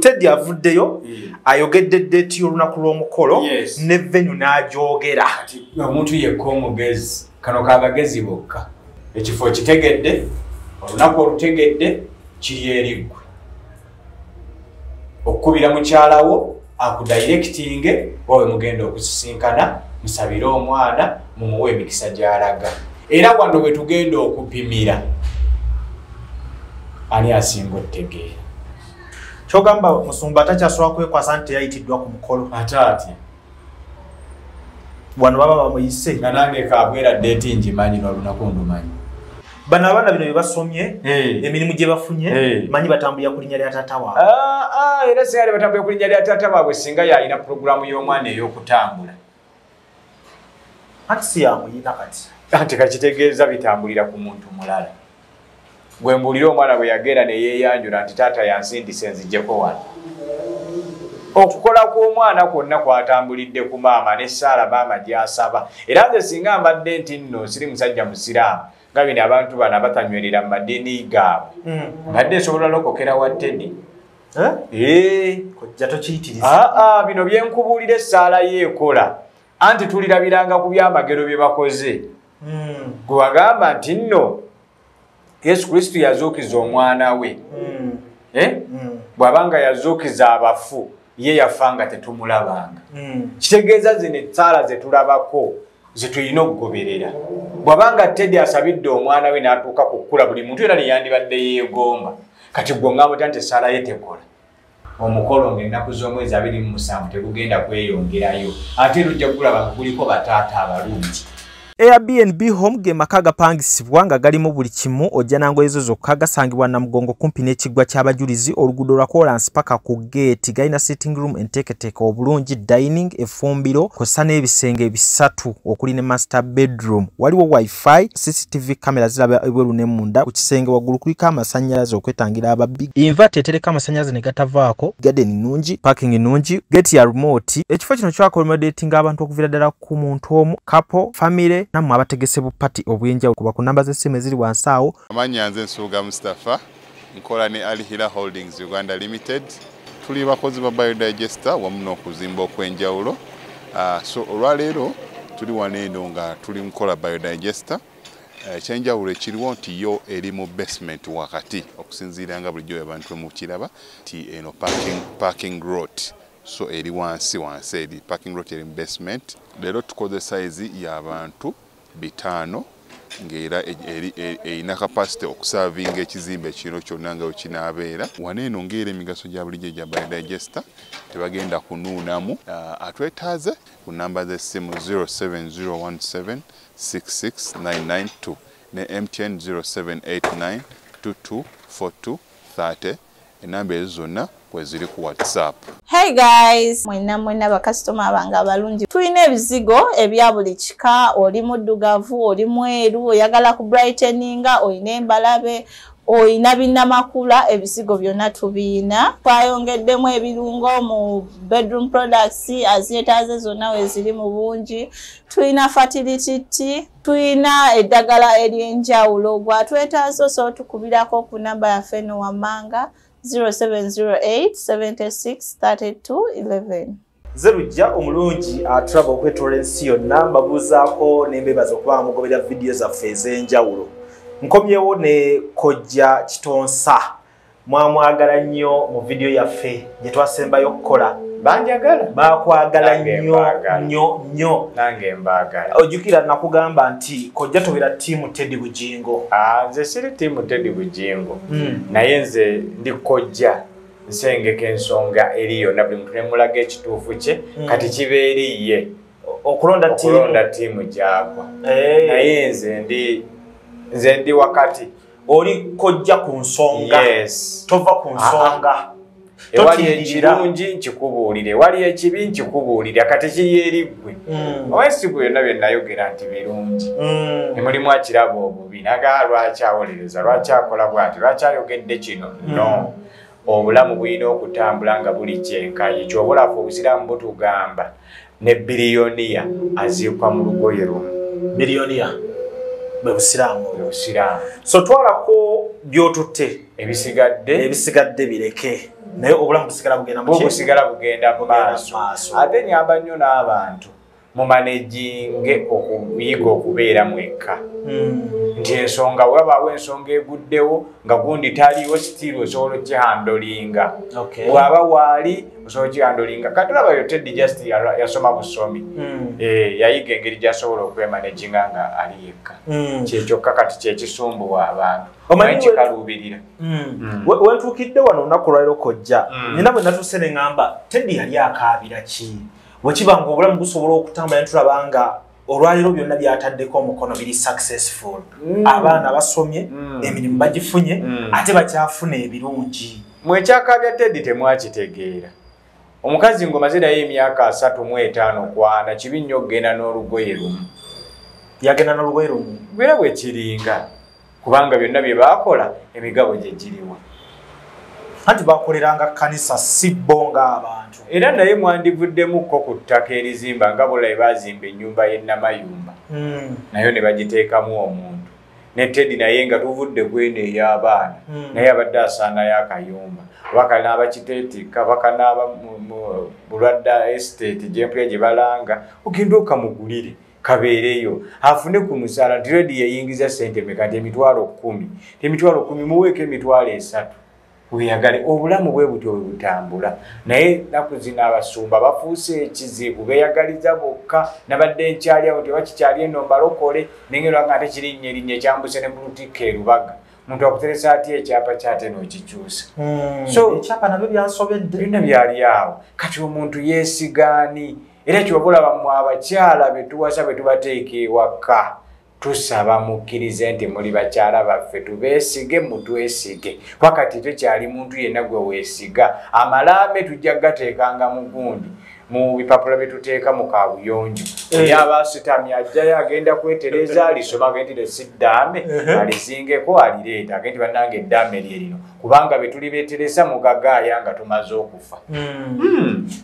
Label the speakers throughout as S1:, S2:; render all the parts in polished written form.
S1: Teddy avuddeyo ayogedde date y'olunaku lw'omukolo ne venue n'agyogera.
S2: Omuntu yekka omugezi, kano kabagezi bokka. Ekifo kitegedde, olunaku olutegedde, kiri eri ggwe. Okukubira mukyalawo akudirectinge wawe mugenda okusisinkana, musabire omwana, mumuwe emikisa gy'alaga. Era wano bwe tugenda okupimira ani asinga otutegeera.
S1: Kyogamba musumba takyasobola kwekwasa nti teyayitiddwa ku mukolo.
S2: Ate atya?
S1: Wano baba bamuyise.
S2: Nga nange kabwera date ngimanyi n'olunaku ndumanyi.
S1: Bano abaana bino bye basomye, emirimu gye bafunye, manyi batambulira ku linnya lya taata waabwe.
S2: Era singa batambulira ku linnya lya taata waabwe, singa yalina pulogulaamu y'omwana ey'okutambula.
S1: Anti si yamuyina kati.
S2: Anti kakitegeeza bitambulira ku muntu mulala. Gwe mbuulira omwana bwe yagenda ne yeeyanjula nti taata yansindise nzijjeko wano. Okukola kw'omwana kwonna kwatambulidde ku maama n'essaala maama gy'asaba. Era nze singa mbadde nti nno siri musajja musiraamu, nga bino abantu bano abatanywerera mu madiini gaabwe, mbadde nsobola lokokera wa Teddy.
S1: Kojja tokiyitiriza.
S2: Bino bye nkubuulira essaala ye ekola. Anti tulirabiranga ku byamagero bye bakoze. Gwe wagamba nti nno Yesu Kristo yazuukiza omwana we. Bw'abanga yazuukiza abafu, ye yafa nga tetumulabanga. Kitegeeza zino essaala ze tulabako ze tulina okugoberera. Bw'abanga Teddy asabidde omwana we n'atuuka ku kkula, buli muntu era yandibadde yeegomba. Kati gwe ngamba otya nti essaala ye tekola? Omukolo ng'ennaku z'omwezi 27 tegugenda kweyongerayo, ate lujja kulaba nga guliko bataata abalungi.
S1: Airbnb home ge maka agapangisibwa nga galimu buli kimu, ojja nangoye zo zokka. Gasangibwa Namugongo kumpi n'ekiggwa ky'abajulizi, oluguudo lwa koolansi paka ku geeti. Galina sitting room enteeketeeke obulungi, dining, effumbiro kw'ossa n'ebisenge 3 okuli ne master bedroom. Waliwo wifi, CCTV camera ziraba ebweru ne munda. Ku kisenge waggulu kuliko amasannyalaze okwetangira ababbi, inverter etereka amasannyalaze ne gatavaako, garden nnungi, parking nnungi, gate ya remote. Ekifo kino kyaccommodatinga abantu okuviira ddala ku muntu omu, couple, family, nammwe abategese bupati obw'enjawulo. Kuba ku namba z'essimu eziri wansi awo.
S3: Amannya nze Nsubuga Mustafa, nkola ne Al Hila Holdings Uganda Limited. Tuli bakozi ba biodigester wamu n'okuzimba okw'enjawulo. So olwaleero tuli wano eno nga tuli mukola biodigester. Ekyenjawulo ekiriwo nti yo eri mu basement wakati, okusinziira nga bulijjo abantu mukiraba nti eno parking lot, so eri wansi wansi, eri parking lot eri mu basement. Leero tukoze size y'abantu 5 ng'era erina capacity okuservinga ekizimbe kino kyonna nga wekinaabeera. Wano eno ng'era emigaso gya bulijjo egya biodigester, tebagenda kunuunamu. Atwetaaze ku namba z'essimu 07017 66992 ne MTN 0789 2242 30. Enamba ezo zonna kweziri ku WhatsApp.
S4: Hey guys, mwenna mwenna bakasitoma bange abalungi. Tulina ebizigo ebya buli kika, oli muddugavu, oli mweru, oyagala ku brighteninga, olina embalabe, olina binnamakula, ebizigo byonna tubiina. Twayongeddemu ebirungo mu bedroom products, azeetaaze zonna weziri mu bungi. Tulina fertility tea, tulina eddagala ery'enjawulo. Gwatwetaaze osobola tukubirako ku namba yaffe eno wammanga 0708 76 32 11.
S1: Nze Lujja omulungi atulaba okwetoola ensi yonna, mbabuuzaako ne mbeebaza okuba nga mugoberera vidiyo zaffe ez'enjawulo. Nkomyewo ne Kojja Kitonsa, mwamwagala nnyo mu vidiyo yaffe gye twasembayo okukola.
S2: Banjagala?
S1: Bakwagala nnyo nnyo nnyo.
S2: Nange mbaagala.
S1: Ojjukira nakugamba nti Kojja tobeera ttiimu Teddy Bujingo.
S2: Nze siri ttiimu Teddy Bujingo, naye nze ndi Kojja, nsengeka ensonga eri yonna, buli muntu ne mulaga ekituufu kye. Kati kiba eri ye
S1: okulonda
S2: ttiimu gy'agwa, naye nze ndi wakati.
S1: Oli Kojja ku nsonga.
S2: Yes.
S1: Tova ku nsonga.
S2: Ewali ekirungi nkikubuulire, ewali ekibi nkikubuulire, kati kiri eri ggwe. Oba si gwe byonna bye nayogera nti birungi, emulimu akiraba obubi nagaa lwaki awolereza, lwaki akola bw'ati, lwaki ayogedde kino. No, obulamu bulina okutambula nga buli kyenkanyi. Kyobulafu obusiraamu butugamba ne billionaire aziikwa mu lugoye lumu.
S1: Billionaire bwe busiraamu.
S2: Bwe busiraamu.
S1: So twalako by'otutte,
S2: ebisigadde
S1: ebisigadde bireke. Naye obulamu busigala bugenda mu
S2: busigala bugenda mu maaso. Ate nyamba nnyo n'abantu mumanejinge okuyiga okubeera mwekka. Nti ensonga wabaawo ensonga eguddewo nga gundi taliiwo sitiiri osobola okihandolinga. Bw'aba waali osobola okihandolinga. Kati olabayo Teddy just yasoma busomi. Yayiga engeri gy'asobola okwemanejinga nga ali yekka. Kyekyokka kati kyekisumbuwa abantu. Omanyi kikaluubirira.
S1: Wentuukidde wano olunaku olwaleero kojja, nina bwe natuuse ne ŋŋamba Teddy yali akaabira ki? Bwe kiba nga obulamu busobola okutambula ne tulaba nga olwaleero byonna byataddeko omukono biri successful. Abaana basomye, emirimu bagifunye, ate bakyafuna ebirungi.
S2: Mwekyakaabya Teddy temwakitegeera. Omukazi ng'omaze naye emyaka 35 kwana kibi nnyo okugenda n'olugoye lumu.
S1: Yagenda n'olugoye lumu?
S2: Era bwe kiringa kubanga byonna bye baakola emigabo gye giriwa.
S1: Anti bakoleranga kkanisa si bo ng'abantu.
S2: Era naye mwandivuddemukko ku ttaka erizimba nga bolabe baazimba ennyumba y'e Namayumba. Nayo ne bagiteekamu omuntu. Ne Teddy naye nga tuvudde ku eno ey'abaana, naye abadde asaanayo akayumba. Oba kanaaba Kiteetikka, oba kanaaba Bulwadda Estate gy'empulira gye balanga, ogenda okamugulire kabeereyo afune ku musaala nti redi yeyingiza ssente mmeka nti 10,000. 10,000 muweeko 3,000. Weyagale obulamu bwe butyo bwe butambula. Naye nnaku zino abasumba bafuuse ekizibu, beeyagaliza bokka. Nabadde nkyali awo tebakikyali eno mbalokole, nengera nga ate kirinnya erinnya ekyambuse ne mu Lutikko e Lubaga. Omuntu akuteresa atya ekyapa ky'ate n'okikyusa.
S1: So ekyapa nabyo byansobedde.
S2: Byonna byali awo. Kati omuntu yeesigaani. Era ky'oba olaba mmwe abakyala be tuwasa bwe tubateeka ewaka, tusaba mukkirize nti muli bakyala baffe, tubeesige mutwesige. Wakati tekyali muntu yenna gwe weesiga. Amalaame tujja gateekanga mu gundi, mu bipapula bye tuteeka mu kaabuyonjo. Oli aba asitamye ajjayo agenda kwetereza alisoma agende nti si ddaame, alizingeko alireeta agende bannange eddaame lye lino, kubanga be tuli beetereza mugagaaya nga tumaze okufa.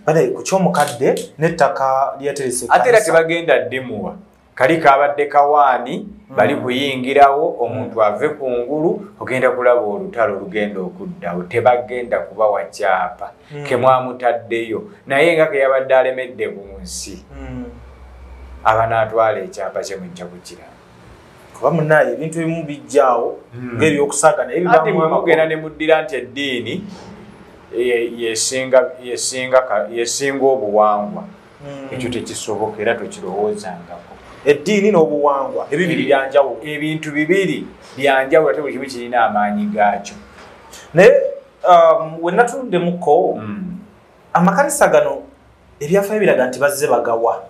S1: Bane ku ky'omukadde n'ettaka lyaterese
S2: Ate era tebagenda ddimuwa. Kali kabadde kawaani bali kuyingirawo omuntu ave ku ngulu ogenda kulaba olutalo olugenda okuddawo. Tebagenda kubawa kyapa ke mwamutaddeyo, naye nga ke yabadde alemedde ku nsi abanaatwala ekyapa kye mujja kukiraba.
S1: Kuba munnaye ebintu ebimu bijjaawo ng'ebyokusaaga naye
S2: Ate mwe mugenda ne muddira nti eddiini yesinga obuwangwa. Ekyo tekisoboka era tokirowoozangako.
S1: Eddiini n'obuwangwa ebibiri byanjawulo.
S2: Ebintu bibiri byanjawulo ate buli kimu kirina amaanyi gaakyo.
S1: Naye we natuddemukko amakanisa gano ebyafaayo biraga nti bazze bagawa.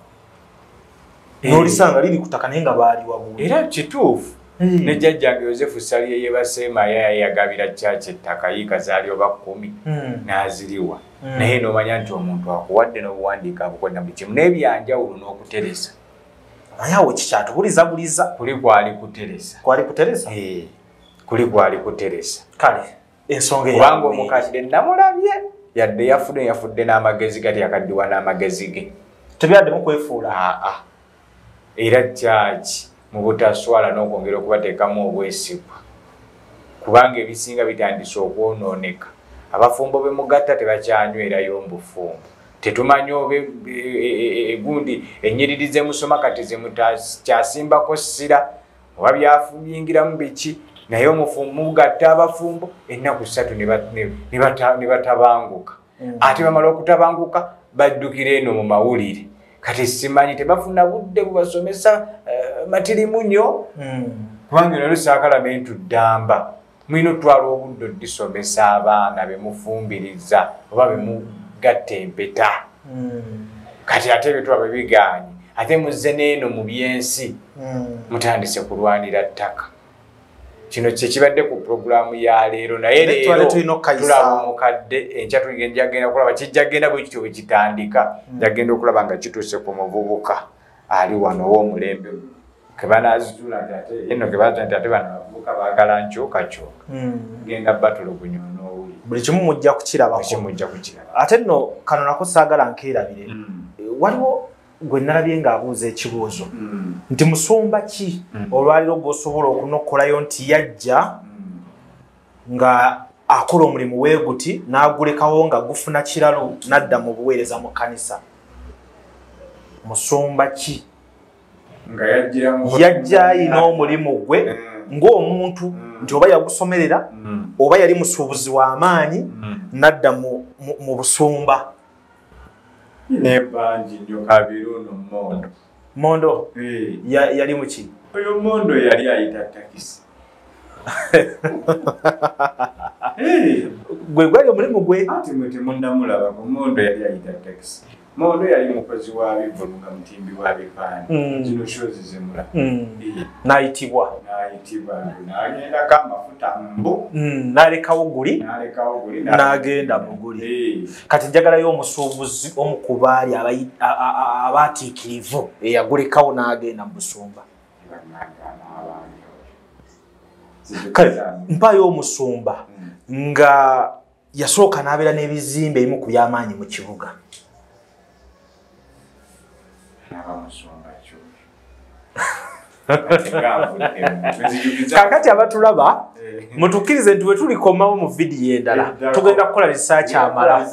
S1: N'olisanga liri ku ttaka naye nga baaliwa buwi.
S2: Era kituufu. Ne jjajjange Yosefu Ssali yeebaseema yagabira kyaki ettaka yiika zaali oba 10 n'aziriwa. Naye n'omanya nti omuntu akuwadde n'obuwandiika abukodda buli kimu n'ebyanjawulo n'okuteresa.
S1: Naye awo kikyatubulizabuliza.
S2: Kuli kwali kuteresa.
S1: Kwali kuteresa?
S2: Kuli kwali kuteresa.
S1: Kale ensonga
S2: kubanga omukadde namulabye yadde yafudde n'amagezi gati yakaddiwa n'amagezi ge.
S1: Tebyaddemu kwefuula.
S2: Era kyaki mu butaswala n'okwongera okubateekamu obwesigwa. Kubanga ebisinga bitandise okwonooneka. Abafumbo be mugatta tebakyanywerayo mu bufumbo. Tetumanyi oba egundi ennyiriri ze musoma kati ze mutakyasimbako ssira oba byafuyingiramu biki, naye omufumbo mugatta abafumbo ennaku 3 ne batabanguka. Ate bamala okutabanguka baddukira eno mu mawulire. Kati simanyi tebafuna budde bubasomesa matirimu nnyo kubanga eno lusaakalamentu ddamba. Mulina otwala obudde oddisomesa abaana be mufumbiriza oba be mugatta empeta. Kati ate ebyo tuba bwe bigaanye, ate muzze n'eno mu byensi mutandise kulwanira ttaka. Kino kye kibadde ku pulogulaamu ya leero, naye leero tulaba omukadde enkya tugenda kulaba kijja genda bwe kityo bwe kitandika. Njagenda okulaba nga kituuse ku muvubuka ali wano ow'omulembe ke banaazuula nti ate eno ke bazuula nti ate bano abavubuka baagala nkyukakyuka. Genda batulugunya onoowulira.
S1: Buli kimu mujja kukirabako.
S2: Buli kimu mujja kukiraba.
S1: Ate nno kano nako saagala nkeerabire. Waliwo gwe nalabye ng'abuuza ekibuuzo nti musumba ki olwaliro gw'osobola okunokolayo nti yajja nga Akola omulimu weeguti n'agulekawo nga gufuna kiralo n'adda mu buweereza mu kkanisa. Musumba ki?
S2: Nga
S1: yajja ayina omulimu gwe ng'omuntu nti oba yagusomerera oba yali musuubuzi w'amaanyi n'adda mu busumba.
S2: Nebangi nnyo Kabiruno Mondo.
S1: Mondo yali muki?
S2: Oyo Mondo yali ayita takisi.
S1: Gwe gwali omulimu gwe?
S2: Ati mwe temunnamulaba, Mondo yali ayita takisi. Mondo yali mukozi wa bivvulu nga mutimbi wa bifaananyi. Zino shozi zemula.
S1: N'ayitibwa.
S2: N'ayitibwa n'agendako amafuta mbu.
S1: N'alekawo guli.
S2: N'alekawo guli.
S1: N'agenda mu guli. Kati njagalayo omusuubuzi omu ku baali abaatiikirivu eyagulekawo n'agenda mu busumba. Kale mpaayo omusumba nga yasooka n'abeera n'ebizimbe ebimu ku by'amaanyi mu kibuga. Kakati abatulaba mutukkirize nti bwe tulikomawo mu vidiyo endala tugenda kukola research amala.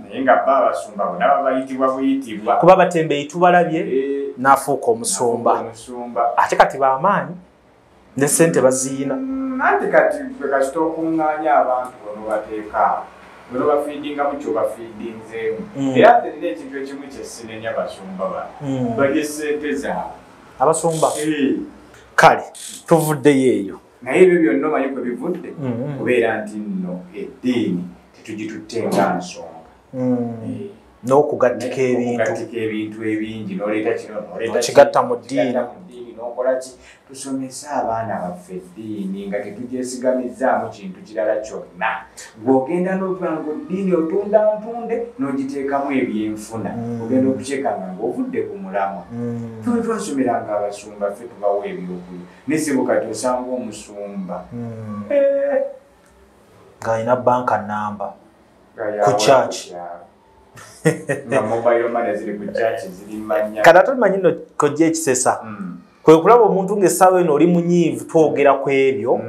S2: Naye nga bo abasumba bonna babayitibwa buyitibwa.
S1: Kuba batembeeyi tubalabye n'afuuka omusumba. Ate kati b'amaanyi ne ssente baziyina.
S2: Anti kati gwe kasita okuŋŋaanya abantu bono bateeka bono bafiidingamu kyobafiidinzeemu. Era nze nina ekintu ekimu kye sinenya basumba bano. Balye ssente zaabwe.
S1: Abasumba? Kale tuvuddeyo eyo.
S2: Naye ebyo byonna omanyi kwe bivudde kubeera nti nno eddiini tetugitutte nga nsonga.
S1: N'okugattika ebintu.
S2: Okugattika ebintu ebingi n'oleeta kino n'oleeta
S1: Okigatta mu ddiini.
S2: N'okola ki? Tusomese abaana baffe eddiini nga tetugyesigamizaamu kintu kirala kyonna. Bw'ogenda n'ovuga nga eddiini otunda ntunde n'ogiteekamu ebyenfuna, ogenda okukyekanga ng'ovudde ku mulamwa. Ffe twasomeranga abasumba ffe tubawa ebyokulya. Naye ssebo kati osanga omusumba.
S1: Ng'alina banka nnamba. Ku church.
S2: Nga mobile money ziri ku church ziri mannya.
S1: Kati ate omanyi nno kojja ekisesa. Kwe kulaba omuntu ng'essaawa eno oli munyiivu twogera ku ebyo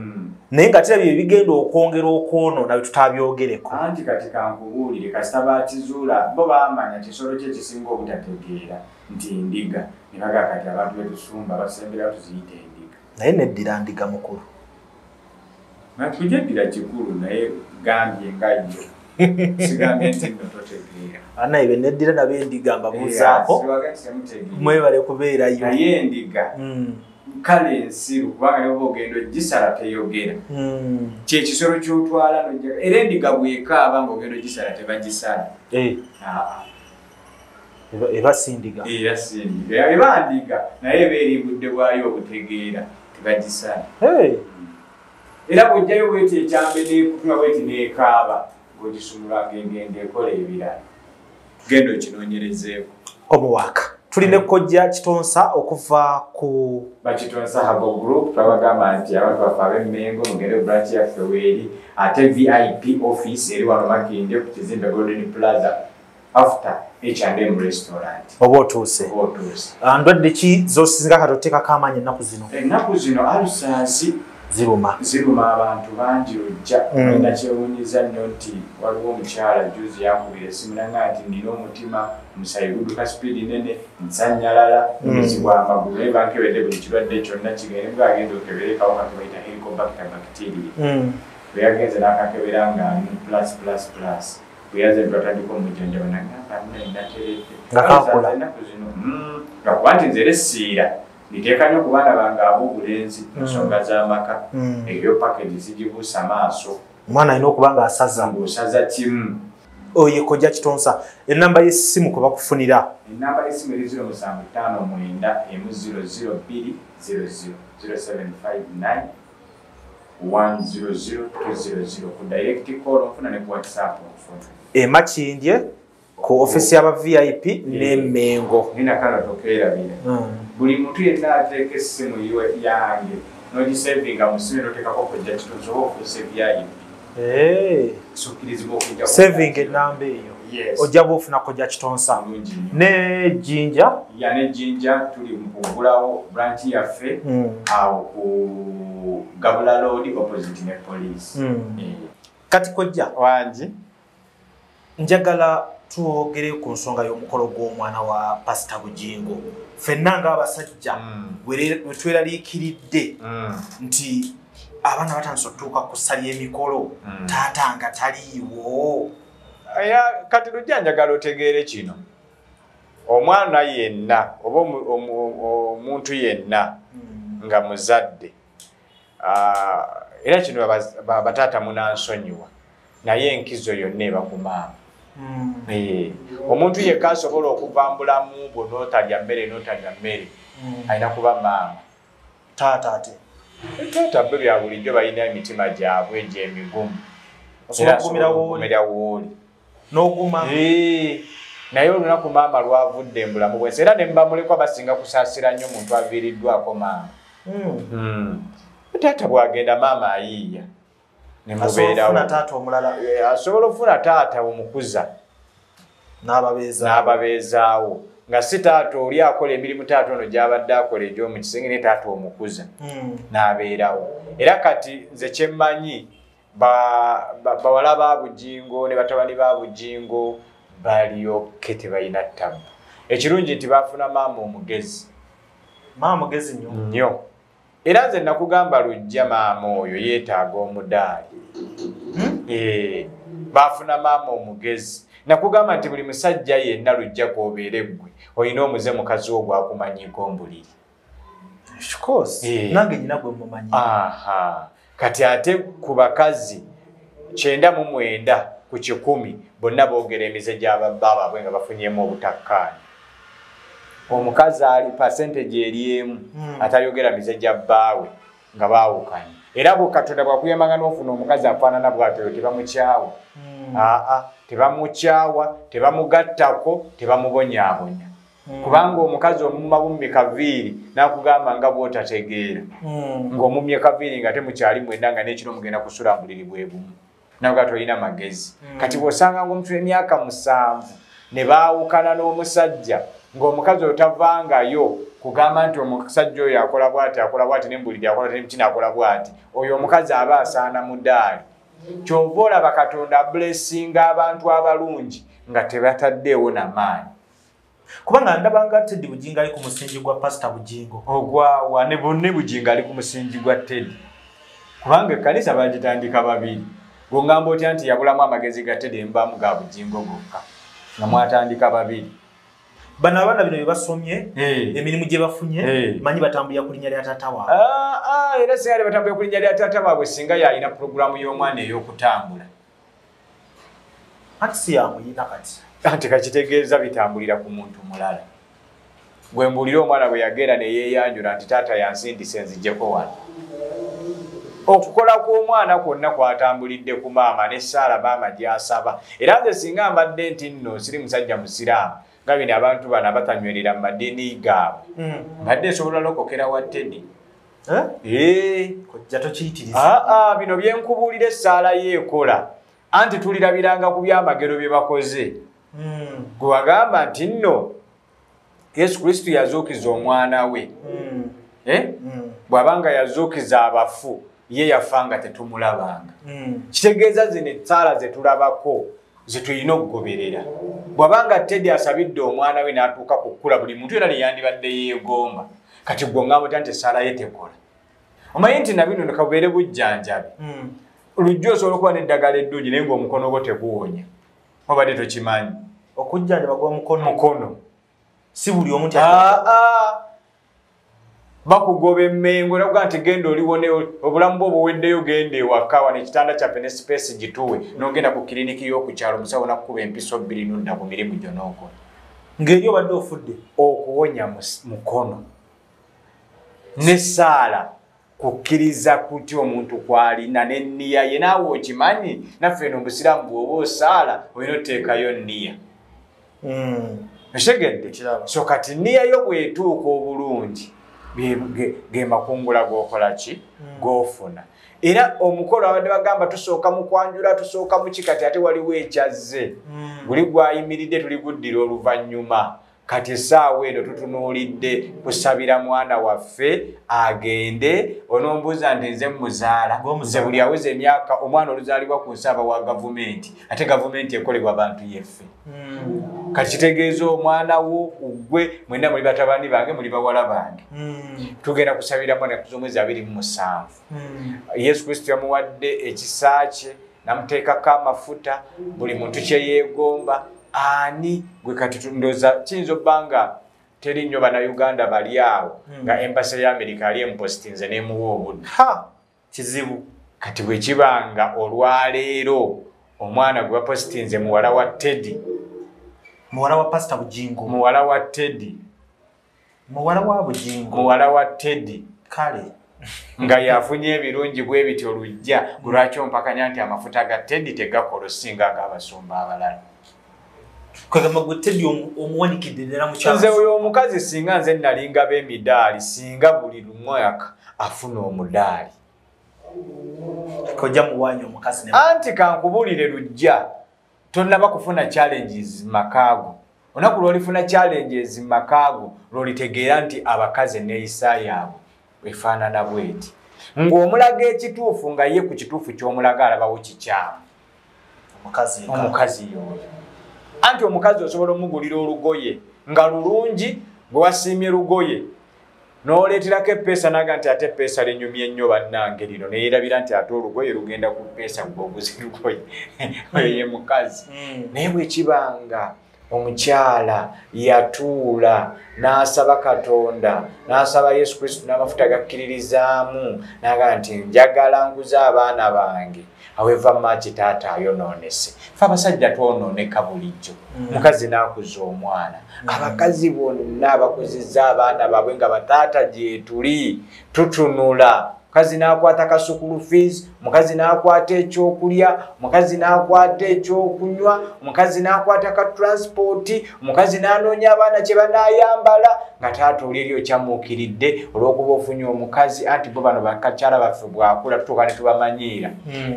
S1: naye nga kirabye ebigenda okwongera okwonoona bye tutabyogereko.
S2: Anti kati kankubuulire kasita bakizuula bo baamanya kisolo ki ekisinga obutategeera nti ndiga ne bagamba kati abantu betusumba basembera tuziyite endiga.
S1: Naye neddira ndiga mukulu.
S2: Nakujja kikulu naye gambye nga yo. Sigambye nti nno totegeera.
S1: Annaye be neddira nabo endiga mbabuuzaako mwebale kubeerayo.
S2: Naye endiga kale ensiru kubanga ne bw'oba ogenda ogisala teyogera. Kye kisolo ky'otwala n'ojja era endiga bw'ekaaba ng'ogenda ogisala tebagisala.
S1: Eba si ndiga.
S2: Era si ndiga. Eba ndiga naye eba eri budde bwayo obutegeera tebagisala. Era bw'ojjayo bw'eti ekyambe n'ekutula bw'eti n'ekaaba ng'ogisumula ng'egenda ekola ebirala. Genda okinoonyerezeeko.
S1: Omuwaaka. Tulina Kojja Kitonsa okuva ku
S2: Bakitonsa Herbal Group. Twabagamba nti abantu baffe ab'Emmengo mugende branch yaffe weeri ate VIP office eri wano Makindye ku kizimbe Golden Plaza after H&M restaurant.
S1: Oba otuuse.
S2: Oba otuuse.
S1: Ndwadde ki z'osinga kati oteekako amaanyi ennaku zino?
S2: Ennaku zino alusaasi
S1: ziruma.
S2: Ziruma abantu bangi ojja. Olina kyewuunyiza nnyo nti waliwo omukyala juzi yankubira essimu n'aŋŋamba nti nnina omutima omusaayi gudduka sipiidi nnene nsannyalala obuzibu amagulu naye bankebedde buli kirwadde kyonna kigende mbwa agenda okebere kawuka ke bayita Helicobacter bacteria. Bwe yagenze n'akakebera nga ali mu plus plus plus. Bwe yazze twatandika omujjanjaba n'aŋŋamba nne nateredde.
S1: Nga kakola.
S2: Ennaku zino lwakuba nti nze era essiira niteeka nnyo ku baana bange ab'obulenzi mu nsonga z'amaka. Eyo package sigibuusa maaso.
S1: Omwana alina okuba ng'asaza.
S2: Ng'osaza kimu.
S1: Oyo Kojja Kitonsa. Ennamba y'essimu kwe bakufunira.
S2: Ennamba y'essimu eri 0759 1002 00 0759 100 200 ku direct call onfuna ne ku WhatsApp onfuna.
S1: E Makindye ku office y'aba VIP ne Mengo.
S2: Nina kano tokeerabira. Buli muntu yenna ateeka essimu yange n'ogisevinga mu ssimu n'oteekako Kojja Kitonsa oba ofuuse VIP. Sukkirizibwa okujja
S1: Saving ennamba eyo. Ojja bw'ofuna Kojja Kitonsa. Ne Jinja.
S2: Ya ne Jinja tuli mu kuggulawo branch yaffe awo ku Gabula Road opposite ne police.
S1: Kati kojja
S2: wangi,
S1: njagala twogere ku nsonga y'omukolo gw'omwana wa Pasita Bujingo. Ffenna ng'abasajja we tweraliikiridde nti abaana batandise okutuuka ku ssa ly'emikolo, taata nga taliiwo.
S2: Kati Lujja njagala otegeere kino, omwana yenna oba omuntu yenna nga muzadde, era kino bataata munansonyiwa, naye enkizo yonna eba ku maama. Omuntu yekka asobola okuva mu bulamu bwo n'otalya mmere alina kuba maama.
S1: Taata ate?
S2: Taata bo bya bulijjo balina emitima gyabwe egy'emigumu,
S1: osobola okugumira
S2: wooli
S1: n'oguma.
S2: Naye olunaku maama lwavudde mu bulamu bwensi, era ne mbamulekwa basinga kusaasira nnyo omuntu aviiriddwako maama. Taata bw'agenda maama ayiiya ne mubeerawo. Asobola okufuna taata omukuza n'ababeezaawo, nga si taata oli akola emirimu taata ono gy'abadde akola egy'omu kisenge, ne taata omukuza n'abeerawo. Era kati nze kye mmanyi, bawala ba Bujingo ne batabani ba Bujingo balyoke tebalina ttabu. Ekirungi nti baafuna maama omugezi.
S1: Maama mugezi nnyo.
S2: Nnyo. Era nze nakugamba Lujja, maama oyo yeetaaga omudaali. Baafuna maama omugezi. Nakugamba nti buli musajja yenna Lujja k'obeere ggwe olina omuze mukazi wo gwakumanyiiko mbuliri.
S1: Of course. Nange nnyina gwe mumanyi.
S2: Kati ate ku bakazi 99 ku 100 bonna boogera emize gy'ababba baabwe nga bafunyemu obutakkaanya. Omukazi ali percentage eri emu atayogera mize gya bbaawe nga baawukanye. Era bwe Katonda bw'akuyambanga n'ofuna omukazi afaanana bw'atyo, tebamukyawa. Tebamukyawa, tebamugattako, tebamubonyaabonya. Kubanga omukazi omumma bummi kaviiri n'akugamba nga bw'otategeera. Ng'omumye kaviiri nga temukyali mwenna, nga n'ekiro mugenda kusula mu buliri bwe bumu. Nawe tolina magezi. Kati bw'osanga ng'omuntu emyaka 7 ne baawukana n'omusajja, ng'omukazi otavangayo kugamba nti omusajja oyo akola bw'ati, akola bw'ati, ne mbuliri akola bw'ati, akola bw'ati, oyo omukazi aba asaana mudaali. Ky'ova olaba Katonda abulesinga abantu abalungi nga tebataddeewo na maanyi.
S1: Kubanga ndabanga Teddy Bujingo ali ku musingi gwa Pasita Bujingo.
S2: Ogwawa ne bonna Bujingo ali ku musingi gwa Teddy. Kubanga ekkanisa baagitandika babiri. Gw'ongamba otya nti yabulamu amagezi ga Teddy embaamu ga Bujingo gokka, nga mwatandika babiri.
S1: Bano abaana bino bye basomye, emirimu gye bafunye, manyi batambulira ku linnya lya taata waabwe.
S2: Era singa batambulira ku linnya lya taata waabwe, singa yalina pulogulaamu y'omwana ey'okutambula.
S1: Anti si yamuyina kati.
S2: Anti kakitegeeza bitambulira ku muntu mulala. Gwe mbuulira omwana bwe yagenda ne yeeyanjula nti taata yansindise nzijjeko wano. Okukola kw'omwana kwonna kwatambulidde ku maama n'essaala maama gy'asaba. Era nze singa mbadde nti nno siri musajja musiraamu, nga bino abantu bano abatanywerera mu madiini gaabwe, mbadde nsobola lokokera wa Teddy.
S1: Kojja tokiyitiriza.
S2: Bino bye nkubuulira essaala ye ekola. Anti tulirabiranga ku byamagero bye bakoze. Gwe wagamba nti nno Yesu Kristo yazuukiza omwana we. Bw'abanga yazuukiza abafu, ye yafa nga tetumulabanga. Kitegeeza zino essaala ze tulabako ze tulina okugoberera. Bw'abanga Teddy asabidde omwana we n'atuuka ku kkula, buli muntu era yandibadde yeegomba. Kati gwe ongamba otya nti essaala ye tekola? Omanyi nti na bino kabubeere bujjanjabi. Lujja osobola okuba n'eddagala eddungi naye ng'omukono gwo teguwonya. Obadde tokimanyi.
S1: Okujjanjaba gwa mukono. Si buli omu nti
S2: Bakugoba emmengo nakuga nti genda oliwone obulamu bwo buweddeyo, genda ewaka wano ekitanda kyaffe ne sipeesi gituwe, n'ogenda ku kiriniki y'oku kyalo omusawo n'akukuba empiso 2 n'odda ku mirimu gyo n'okola.
S1: Ng'eri obadde ofudde.
S2: Okuwonya mukono n'essaala kukkiriza kutya omuntu kw'alina n'enniya ye. Naawe okimanyi naffe eno obusiraamu bw'oba osaala olina oteekayo nniya. Okitegedde? So kati nniya yo bw'etuuka obulungi ge makungula g'okola ki? G'ofuna. Era omukolo abadde bagamba tusooka mu kwanjula, tusooka mu ki, kati ate waliwo ekyazze. Guli gwayimiridde tuliguddira oluvannyuma. Kati essaawa eno tutunuulidde kusabira mwana waffe agende. Onombuuza nti nze muzaala, nze buli aweza emyaka omwana oluzaalibwa ku nsi aba wa gavumenti, ate gavumenti ekolebwa bantu yeffe. Kati kitegeeza omwana wo ggwe mwenna muli batabani bange, muli bawala bange. Tugenda kusabira mwana z'omwezi 27. Yesu Kristo yamuwadde ekisa kye namuteekako amafuta, buli muntu kye yeegomba. Ani gwe kati ndoza kiyinza obba nga teri nnyo bannayuganda bali awo nga embasi ya Amerika ali emupositinze n'emuwa obudde.
S1: Kizibu.
S2: Kati bwe kiba nga olwaleero omwana gwe bapositinze muwala wa Teddy,
S1: muwala wa Pastor Bujingo,
S2: muwala wa Teddy,
S1: muwala wa Bujingo,
S2: muwala wa Teddy,
S1: kale
S2: nga yafunye ebirungi bwe bityo lujja, lwaki ompakanya nti amafuta ga Teddy tegakola osinga ag'abasumba abalala?
S1: Kwegamba gwe Teddy omuwanikidde ddala mu kyalo.
S2: Nze oyo omukazi singa nze nalinga b'emidaali, singa buli lumwaka afuna omudaali.
S1: Kojja muwanya omukazi ne
S2: anti kankubulire lujja tonnaba kufuna challenges makaago. Olunaku lw'olifuna challenges makaago lw'olitegeera nti abakazi enneeyisa yaabwe efaanana bweti. Ng'omulaga ekituufu nga ye ku kituufu ky'omulaga alabawo kikyamu. Omukazi y'oyo. Anti omukazi osobola omugulira olugoye nga lulungi, gwe wasiimye lugoye n'oleeterako eppeesa n'aga nti ate eppeesa linyumye nnyo bannange lino, ne yeerabira nti ate olugoye lugenda ku ppeesa gwe oguze lugoye. Oyo ye mukazi. Naye bwe kibanga omukyala yatuula n'asaba Katonda, n'asaba Yesu Kristo n'amafuta gakkiririzaamu, n'agamba nti njagala nkuze abaana bange, however much taata ayonoonese. Ffe abasajja twonooneka bulijjo. Mukazi n'akuza omwana. Abakazi bonna abakuzizza abaana baabwe nga bataata gye tuli tutunula. Mukazi n'akwata ka school fees, mukazi n'akwata ekyokulya, mukazi n'akwata ekyokunywa, mukazi n'akwata ka transport, mukazi n'anoonya abaana kye banaayambala, nga taata oli eri okyamuukiridde olw'okuba ofunye omukazi. Anti bo bano bakakyala baffe bwakula tutuuka ne tubamanyiira,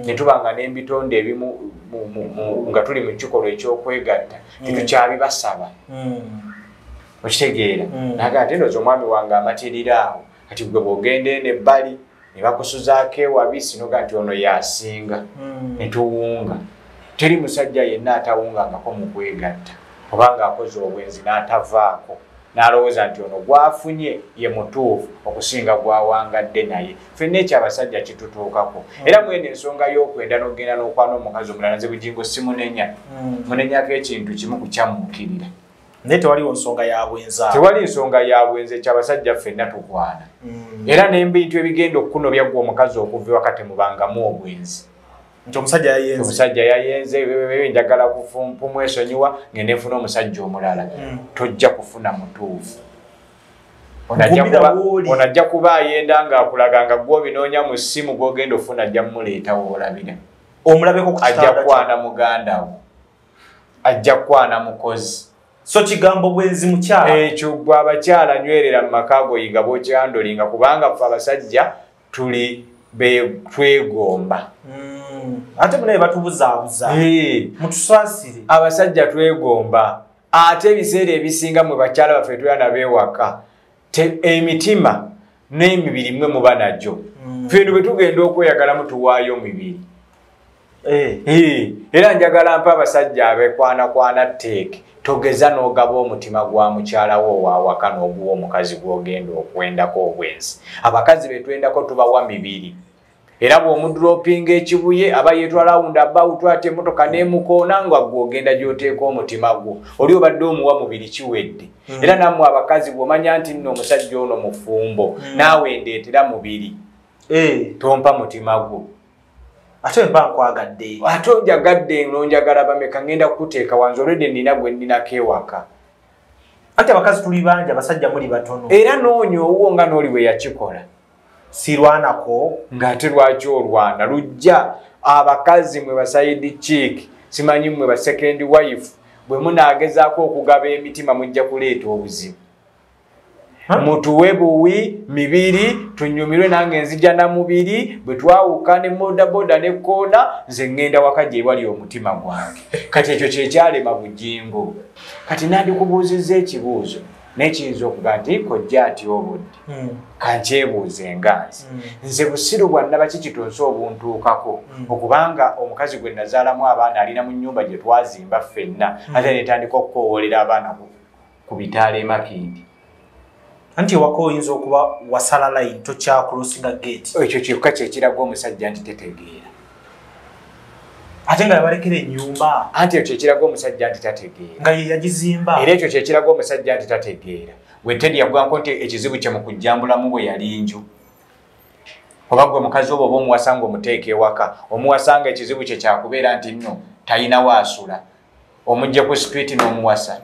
S2: ne tuba nga n'ebitonde ebimu nga tuli mu kikolwa eky'okwegatta tetukyabibasaba. Okitegeera? Naga ate ndowooza omwami wange amatirira awo. Kati gwe bw'ogenda eno ebbali ne bakusuzaako ewabisi noga nti ono yasinga, ne tuwunga. Teri musajja yenna atawungangako mu kwegatta obanga akoze obwenzi n'atavaako n'alowooza nti ono gwafunye ye mutuufu okusinga gwawangadde naye. Ffenna ekyo abasajja kitutuukako. Era mwene ensonga y'okwenda n'ogenda n'okwana omukazi omulala, nze Bujingo simunenya. Munenyako ekintu kimu kukyamuukirira.
S1: Naye tewaliwo nsonga ya bwenzi.
S2: Tewali nsonga ya bwenzi, ekyo abasajja ffenna tukwana. Era n'ebintu ebigenda okukunobya ggwe omukazi okuva ewaka temubangamu obwenzi.
S1: Nti omusajja yayenze.
S2: Omusajja yayenze, njagala kumwesonyiwa ngende nfune omusajja omulala. Tojja kufuna mutuufu. Ono ajja kuba ayenda ng'akulaga nga gw'obinoonya mu ssimu gw'ogenda ofuna ajja mmuleetawo olabira.
S1: Omulabeko ku
S2: kitanda. Ajja kwana muganda wo. Ajja kwana mukozi.
S1: So kigambo bwenzi mukyala.
S2: Ekyo gwe abakyala nywerera mu maka go yiga bw'okyandolinga, kubanga ffe abasajja tuli twegomba.
S1: Ate munaye batubuzaabuza. Mutusaasire.
S2: Abasajja twegomba. Ate ebiseera ebisinga mwe bakyala baffe tubeera nabo ewaka, emitima n'emibiri mwe muba nagyo. Ffe bwe tugenda okweyagalamu tuwaayo mibiri. Era njagala mpa abasajja abekwanakwana tteeke. Togeza n'ogaba omutima gwa mukyala wo ow'awaka n'oguwa omukazi gw'ogenda okwendako obwenzi. Abakazi be twendako tubawa mibiri. Era bw'omudropinga ekibuye aba yeetwala round about ate emmotoka n'emukoona nga ggwe ogenda gy'oteeka omutima gwo. Oli obadde omuwa mubiri kiwedde. Era nammwe abakazi bw'omanya nti nno omusajja ono mufumbo, naawe ndeetera mubiri. Tompa mutima gwo.
S1: Ate mba nkwagadde.
S2: Ate onjagadde n'onjagala bameka ngenda kukuteeka wanze olwedde nnina gwe nninako ewaka.
S1: Ate abakazi tuli bangi, abasajja muli batono.
S2: Era noonya owuwo nga n'oli bwe yakikola.
S1: Sirwanako.
S2: Ng'ate lwaki olwana? Lujja abakazi mwe ba side chick, simanyi mwe ba second wife, bwe munaagezaako okugaba emitima mujja kuleeta obuzibu. Mutuwe buwi mibiri tunyumirwe nange nzija na mubiri bwe twawuka ne bodaboda ne koona nze ŋŋenda waka gye wali omutima gwange. Kati ekyo kyekyalema Bujingo. Kati nandikubuuzizza ekibuuzo naye kiyinza okuba nti kojja atya obudde, kankyebuuze nga nze. Nze busiru bwa nnabaki kitonsa obuntuukako okubanga omukazi gwe nazaalamu abaana alina mu nnyumba gye twazimba ffenna ate netandika okukowoolera abaana ku bitaala e Makindye.
S1: Anti ewaka oyinza okuba wasala line tokyakulosinga gate.
S2: Ekyo kyokka kyekiraga omusajja nti tetegeera.
S1: Ate nga yabalekera ennyumba.
S2: Anti ekyo kyekiraga omusajja nti tategeera.
S1: Nga ye yagizimba.
S2: Era ekyo kyekiraga omusajja nti tategeera. Gwe Teddy yagwako nti ekizibu kye mu kujjambulamu bwe yali nju. Oba gwe mukazi oba omuwasa ng'omuteeka ewaka, omuwasa nga ekizibu kye kyakubeera nti nno talina waasula. Omujja ku street n'omuwasa.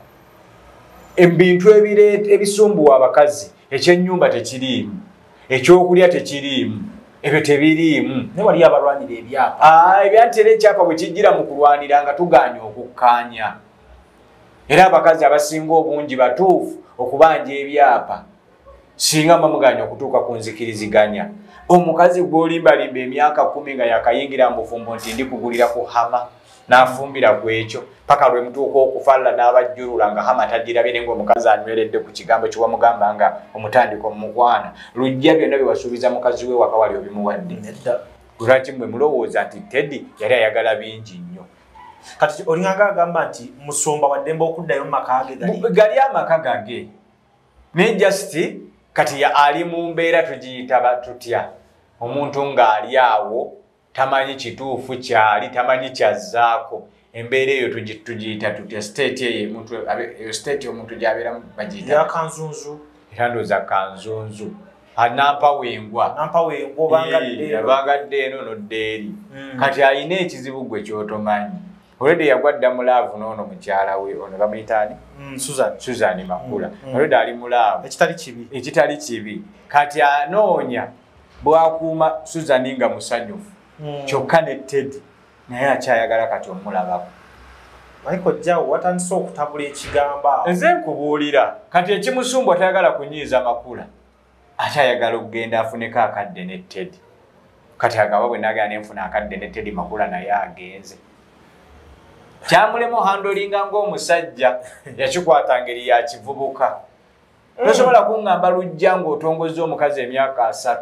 S2: Ebintu ebisumbuwa abakazi, ekyennyumba tekiriimu, ekyokulya tekiriimu, ebyo tebiriimu.
S1: Naye wali abalwanira ebyapa.
S2: Ebyanti era ekyapa bwe kijjira mu kulwanira nga tugaanye okukkaanya. Era abakazi abasinga obungi batuufu okubanja ebyapa singa mbamugaanye okutuuka ku nzikiriziganya. Omukazi gw'olimbalimba emyaka 10 nga yakayingira mu bufumbo nti ndi kugulira ku hama n'afumbira ku ekyo paka lwe mutuuka okufalla n'abajjulula nga hama tagirabye naye ng'omukazi anyweredde ku kigambo kye wamugamba nga omutandika omukwana. Lujja byonna bye wasuubiza mukazi we waka wali obimuwadde. Lwaki mmwe mulowooza nti Teddy yali ayagala bingi nnyo?
S1: Kati olinganga agamba nti musumba waddembe okuddayo mu maka ge gali.
S2: Gali amaka gage. Naye just kati ali mu mbeera tugiyita tutya? Omuntu ng'ali awo tamanyi kituufu kyali, tamanyi kyazzaako. Embeera eyo tugiyita tutya? State eyo omuntu eyo state omuntu gy'abeeramu bagiyita
S1: ya kanzunzu.
S2: Era ndowooza kanzunzu. Anampa wengwa.
S1: Nampa wengwa obanga
S2: dde eno nodda eri. Kati alina ekizibu gwe ky'otomanyi. Already yagwa dda mu laavu n'ono mukyala we ono bamuyita ani?
S1: Susan.
S2: Susan Makula. Already ali mu laavu.
S1: Ekitali kibi.
S2: Ekitali kibi. Kati anoonya bw'akuuma Susan nga musanyufu. Kyokka ne Teddy naye akyayagala kati omulabako.
S1: Michael Jawo watandise okutabula ekigambo awo.
S2: Nze nkubuulira kati ekimusumbwa tayagala kunyiiza Makula. Akyayagala okugenda afuneko akadde ne Teddy. Kati agaba bwe nagala ne nfuna akadde ne Teddy Makula naye agenze. Kyamulemu handolinga ng'omusajja yakikwata ngeri ya kivubuka. Tosobola kuŋŋamba Lujja ng'otongozza omukazi emyaka 3.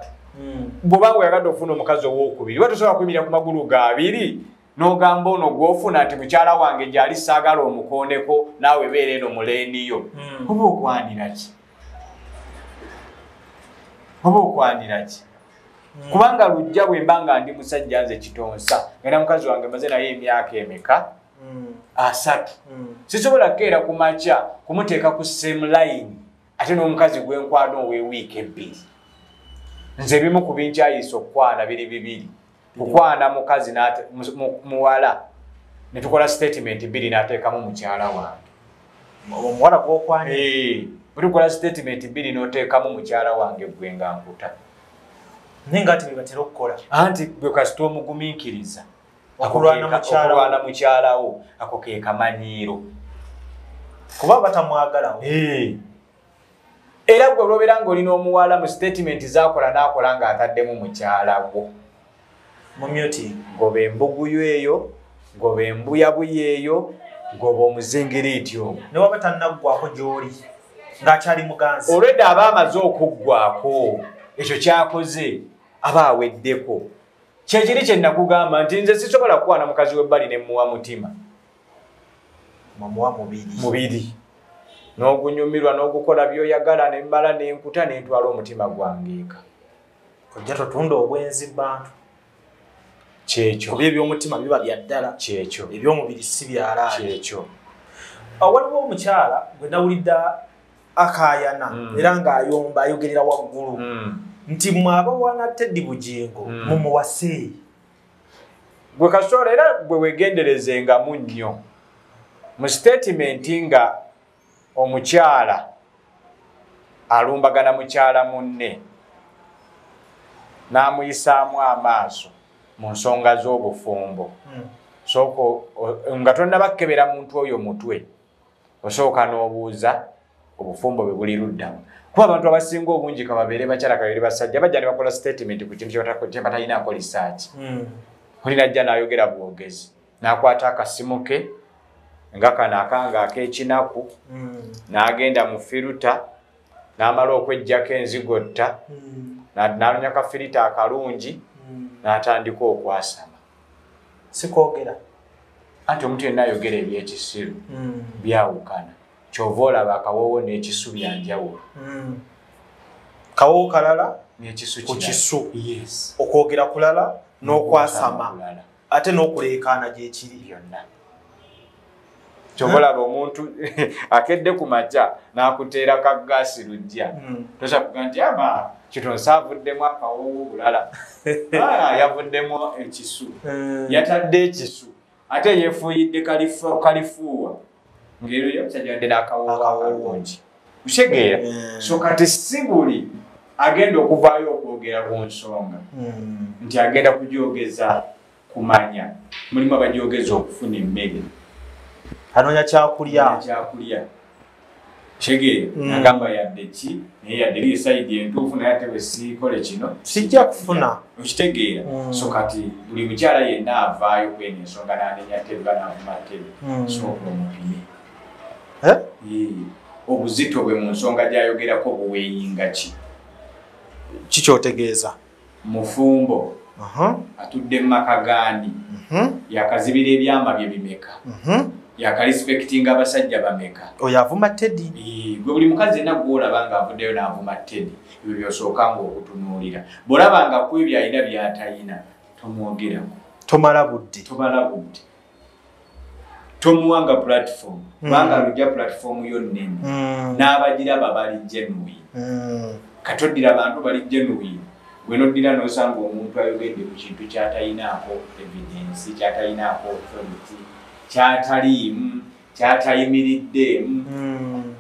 S2: Bw'oba ng'oyagadde okufuna omukazi owookubiri, oba tosobola kuyimirira ku magulu ga 2 n'ogamba ono gw'ofuna nti mukyala wange gy'ali saagala omukooneko naawe beera eno muleeniyo. Oba okwanira ki? Oba okwanira ki? Kubanga Lujja bwe mba nga ndi musajja nze kitonsa, ngenda mukazi wange maze naye emyaka emeka? 3. Sisobola kukeera ku makya kumuteeka ku same line ate n'omukazi gwe nkwana ow'ewiiki 2. Nze ebimu ku binkyayisa okukwana biri bibiri. Kukwana mukazi muwala ne tukola statement 2 n'ateekamu mukyala wange.
S1: Omuwala gw'okwana?
S2: Bwe tukola statement 2 n'oteekamu mukyala wange gwe nga nkuta.
S1: Naye nga ati bwe batera okukola.
S2: Anti gwe kasita omugumiikiriza.
S1: Okulwana
S2: mukyala wo ako ke kamanyiiro.
S1: Kuba batamwagalawo.
S2: Era gwe lwobeera ng'olina omuwala mu statement z'akola n'akola ng'ataddemu mukyala wo.
S1: Mu muting.
S2: Goba embuguyu eyo, goba embuyabuya eyo, goba omuzingiriiti ogwo.
S1: Ne waba tannaggwako gy'oli ng'akyali muganzi.
S2: Olwedda aba amaze okuggwako ekyo ky'akoze aba aweddeko. Kyekiri kye nakugamba nti nze sisobola kukwana mukazi w'ebbali ne mmuwa mutima.
S1: Mumuwa mubiri.
S2: Mubiri. N'ogunyumirwa n'ogukola by'oyagala ne mmala ne nkuta ne ntwala omutima gwange eka.
S1: Kojja totunda obwenzi bantu.
S2: Kyekyo.
S1: Kuba eby'omutima biba bya ddala.
S2: Kyekyo.
S1: Eby'omubiri si byalaali.
S2: Kyekyo.
S1: Waliwo omukyala gwe nawulidde akaayana era ng'ayomba ayogerera waggulu. Nti mmwe abawana Teddy Bujingo mumuwase.
S2: Gwe kasoola era gwe weegenderezengamu nnyo. Mu statement nga omukyala alumbagana mukyala munne n'amuyisaamu amaaso mu nsonga z'obufumbo. Sooka nga tonnaba kukebera muntu oyo mutwe, osooka n'obuuza Obufumbo bwe buli luddawa? Kuba abantu abasinga obungi kababeere bakyala kabeere basajja bajja ne bakola statement ku kintu kye batalinaako research. Oli najja n'ayogera bwogezi, n'akwata akasimu ke nga kano akanga ak'ekinaku, n'agenda mu filter, n'amala okweggyako enzigotta, n'anoonya ka filter akalungi, n'atandika okwasama.
S1: Sikwogera.
S2: Anti omuntu yenna ayogera ebyekisiru byawukana. Kyova olaba akawoowo n'ekisu bya njawulo.
S1: Kawoowo kalala
S2: n'ekisu
S1: ku kisu.
S2: Yes.
S1: Okwogera kulala n'okwasama. Ate n'okuleekaana gyekiri.
S2: Byonna. Kyova olaba omuntu akedde ku makya n'akuteera ka gaasi lujja. Tosobola kugamba nti ama kitonsa avuddemu akawoowo bulala. Yavuddemu ekisu. Yatadde ekisu. Ate yeefuuyidde kalifuuwa. Ng'ero ye musajja wadde n'akawoowo akalungi. Okitegeera? So kati si buli agenda okuvaayo okwogera ku nsonga nti agenda kugyogeza kumanya. Mulimu abagyogeza okufuna emmere.
S1: Anoonya kyakulya.
S2: Kyakulya. Kitegeera? Agamba yadde ki, naye yadde eri esayidi entuufu, naye ate bwe siikole kino
S1: sijja kufuna.
S2: Okitegeera? So kati buli mukyala yenna avaayo kweno ensonga n'anenya Teddy n'avuma Teddy, sooka omupime. Obuzito bwe mu nsonga gy'ayogerako buweeyinga ki?
S1: Kikyotegeeza?
S2: Mufumbo. Atudde mu maka gaani? Yakazibira ebyama bye bimeka? Yakarespectinga abasajja bameka?
S1: Oyo avuma Teddy.
S2: Gwe buli mukazi yenna gw'olaba ng'avuddeyo n'avuma Teddy, ebyo by'osooka ng'okutunuulira. Bw'olaba nga ku ebyo alina by'atayina, tomwogerako.
S1: Tomala budde.
S2: Tomala budde. Tomuwanga platform. Kubanga lujja platform yo nnene. N'abagiraba bali genuine. Kati oddira abantu bali genuine. Gwe n'oddira n'osanga omuntu ayogedde ku kintu ky'atayinaako evidence, ky'atayinaako authority, ky'ataliimu, ky'atayimiriddeemu.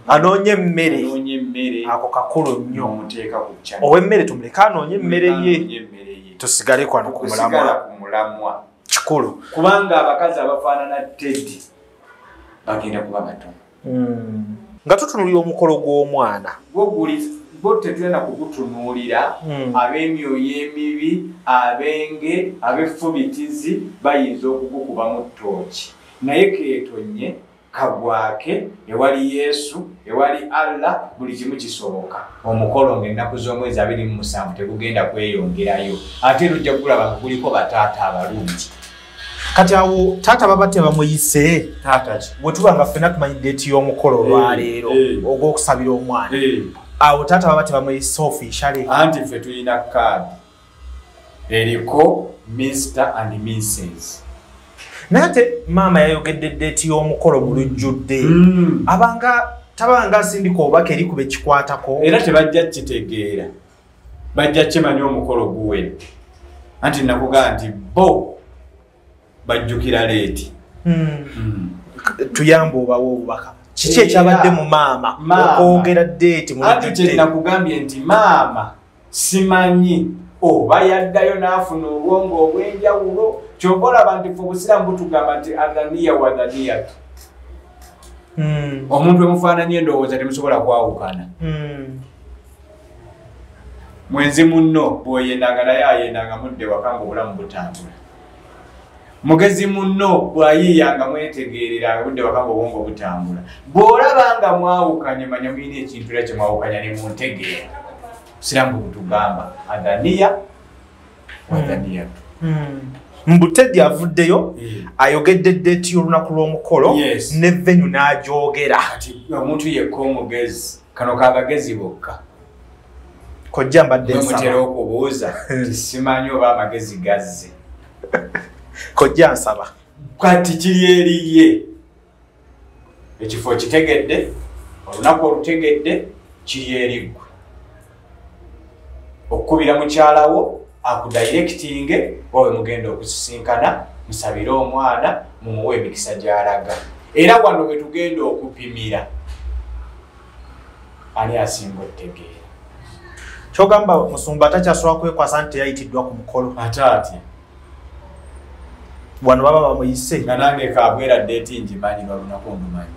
S1: Anoonya emmere.
S2: Anoonya emmere.
S1: Ako kakulu nnyo.
S2: Omuteeka ku channel.
S1: Ow'emmere tumuleke anoonye emmere ye.
S2: Anoonye emmere ye.
S1: Tusigale kwano ku mulamwa.
S2: Tusigala ku mulamwa.
S1: Kikulu.
S2: Kubanga abakazi abafaanana Teddy bagenda kuba batono.
S1: Nga tutunuulira omukolo gw'omwana.
S2: Gwo tetulina kugutunuulira. Ab'emyoyo emibi, ab'enge, ab'effubitizi bayinza okugukubamu ttooki. Naye keetonye, kagwake, ewali Yesu, ewali Allah, buli kimu kisoboka. Omukolo ng'ennaku z'omwezi 27 tegugenda kweyongerayo. Ate lujja kulaba nga guliko bataata abalungi.
S1: Kati awo taata baba tebamuyise.
S2: Taata ki?
S1: Bwe tuba nga ffenna tumanyi deeti y'omukolo olwaleero ogw'okusabira omwana. Awo taata baba tebamuyise officially.
S2: Anti ffe tulina kaadi eriko Mr and Mrs.
S1: Naye ate maama yayogedde deeti y'omukolo mu lujjudde. Abanga tabanga asindika obubaka eri ku be kikwatako.
S2: Era tebajja kitegeera. Bajja kimanya omukolo guwedde. Anti nakugamba nti bo bajjukira leeti.
S1: Tuyambe obawe obubaka. Kiki ekyabadde mu maama okwogera deeti mu
S2: Anti
S1: lujjudde?
S2: kye nakugambye nti maama simanyi oba yaddayo n'afuna obwongo obw'enjawulo. Ky'ova olaba nti ffe obusiraamu butugamba nti adhaniya wa dhaniyatu. Omuntu emufaananye endowooza temusobola kwawukana. Mwenzi munno bw'oyendanga naye ayendanga mudde waka ng'obulamu butambula. Mugezi munno bw'ayiiyanga mwetegeerera budde waka ng'obwongo butambula. Bw'olaba nga mwawukanye manya mulina ekintu era kye mwawukanya ne muntegeera. Obusiraamu butugamba adhaniya wa dhaniyatu.
S1: Mbu Teddy avuddeyo ayogedde deeti y'olunaku lw'omukolo ne venue n'agyogera.
S2: Kati omuntu yekka omugezi, kano k'abagezi bokka.
S1: Kojja mbadde
S2: Mwe mutera
S1: nsaba.
S2: okubuuza nti simanyi oba amagezi gazze.
S1: Kojja nsaba.
S2: Kati kiri eri ye. Ekifo kitegedde, olunaku olutegedde, kiri eri ggwe. Okukubira mukyala wo, akudirectinge, oba we mugenda okusisinkana, musabire omwana, mumuwe emikisa gy'alaga. Era wano we tugenda okupimira, ani asinga okutegeera.
S1: Ky'ogamba musumba takyasobola kwekwasa nti teyayitiddwa ku mukolo.
S2: Ate atya?
S1: Wano baba bamuyise.
S2: Nga nange kabwera ddeeti ngimanyi n'olunaku ndumanyi.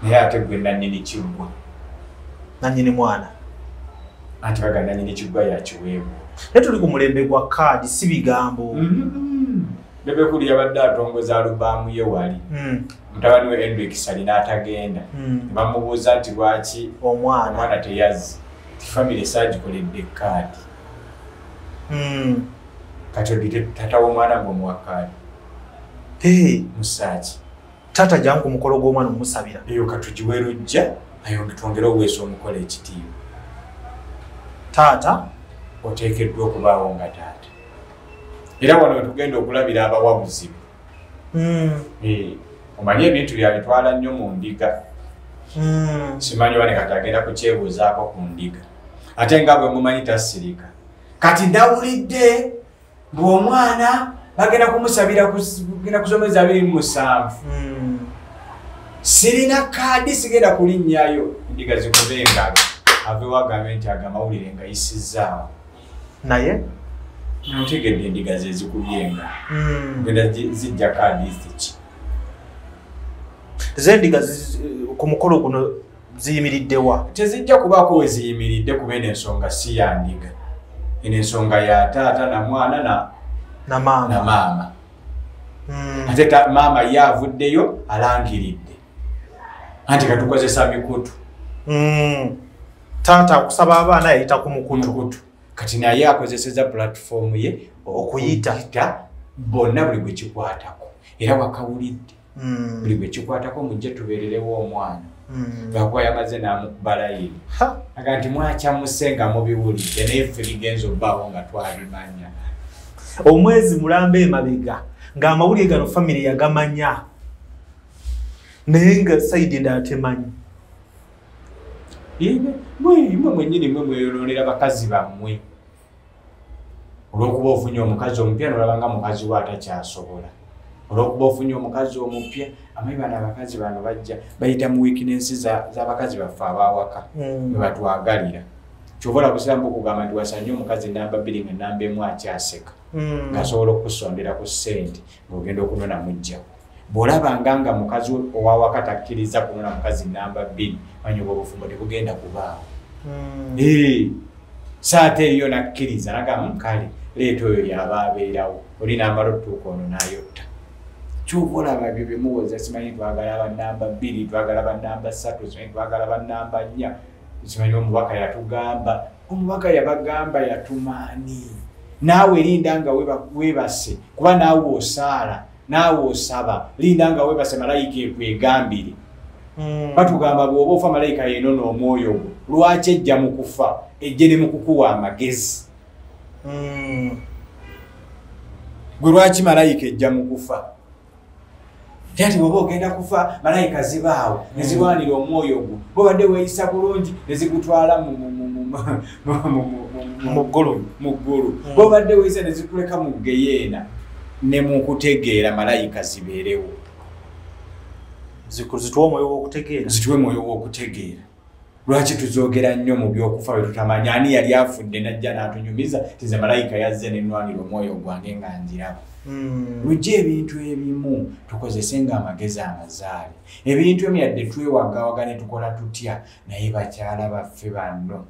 S2: Naye ate gwe nannyini kiggwa.
S1: Nannyini mwana.
S2: Anti baga nannyini kiggwa yakiweebwa.
S1: Naye tuli ku mulembe gwa kaadi, si bigambo.
S2: Bebe Cool yabadde atongoza alubaamu ye wali. Mutabani we Endrick Ssali n'atagenda. Ne bamubuuza nti lwaki omwana teyazze. Ti famire saagikoledde kaadi. Kati odite tata w'omwana ng'omuwa kaadi. Musaaki.
S1: Taata jangu ku mukolo gw'omwana omusabira.
S2: Eyo katugiwe lujja ayonge twongere oweesa omukolo ekitiibwa.
S1: Taata
S2: oteekeddwa okubaawo nga taata. Era wano wetugenda okulabira abawabuzi. Omanye ebintu byabitwala nnyo mu ndiga. Simanyi wane kati agenda kukyebuuzaako ku ndiga. Ate nga bwe mumanyi tasirika. Kati ndawulidde bw'omwana bagenda kumusabira kugenda kusomeza 27. Sirina kaadi sigenda kulinnyayo. Endiga zikube engalo. Aveewo agambe nti agamawulire nga yisizzaawo.
S1: Naye
S2: ntegedde endiga ze zikubye engalo. Genda zijja kaadi ziki.
S1: Zendiga ku mukolo guno ziyimiridde wa?
S2: Tezijja kubaako we ziyimiridde kuba eno ensonga si ya ndiga. Eno ensonga ya taata na mwana
S1: na maama.
S2: Ate maama ye avuddeyo alangiridde. Anti katukozesa mikutu.
S1: Taata akusaba abaana yayita ku mukutu.
S2: Kati naye akozeseza platform ye okuyita bonna buli gwe kikwatako. Era wakawulidde. Buli gwe kikwatako mujje tubeererewo omwana. Lwakuba yamaze n'amukuba layini. Aga nti mwakyamuse nga mubiwulidde naye ffe bigenza obbaawo nga twabimanya.
S1: Omwezi mulamba emabega ng'amawulire gano famire yagamanya naye nga sayidi endala temanyi.
S2: Mwe mwennyini mwe mweyonoonera bakazi bammwe. Olw'okuba ofunye omukazi omupya n'olaba nga mukazi we atakyasobola. Olw'okuba ofunye omukazi omupya, amanyi bano abakazi bano bajja bayita mu weakness z'abakazi baffe ab'awaka mwe batwagalira. Ky'ova olaba busiraamu bukugamba nti wasanye omukazi namba 2 nga namba 1 akyaseka. Ng'asobola okukusondera ku ssente ng'ogenda okunona mujjako. Bw'olabanga nga mukazi ow'awaka takkiriza kunona mukazi namba 2, manya obwo obufumbo tebugenda kubaawo. Saate eyo nakkiriza nagamba kale leeta oyo y'aba abeerawo, oli n'amala otuuka ono n'ayotta. Ky'ova olaba ebyo bye muwoza simanyi twagala bannamba 2, twagala bannamba 3, simanyi twagala bannamba 4. Simanyi omubaka yatugamba, omubaka yabagamba yatumaani. Naawe linda nga weebase kuba naawe osaala, naawe osaba, linda nga weebase malayika ekwegambire. Batugamba bw'oba ofa malayika yenona omwoyo gwo, lwaki ejja mu kufa, ejje ne mu kukuwa amagezi. Gwe lwaki malayika ejja mu kufa? Ate bw'oba ogenda kufa malayika zibaawo ne zirwanira omwoyo gwo, bw'obadde weeyisa bulungi ne zigutwala mu ggulu, bw'obadde weeyisa ne zikuleka mu ggeyeena. Ne mu kutegeera malayika zibeerewo.
S1: Zituwe omwoyo w'okutegeera.
S2: Zituwe omwoyo w'okutegeera. Lwaki tuzoogera nnyo mu by'okufa bwe tutamanya ani yali afudde n'ajja n'atunyumiza nti nze malayika yazze ne nnwanira omwoyo gwange nga ngiraba. Lujja ebintu ebimu tukozese ng'amagezi amazaale. Ebintu ebimu yadde twewagawaga ne tukola tutya, naye bakyala baffe bano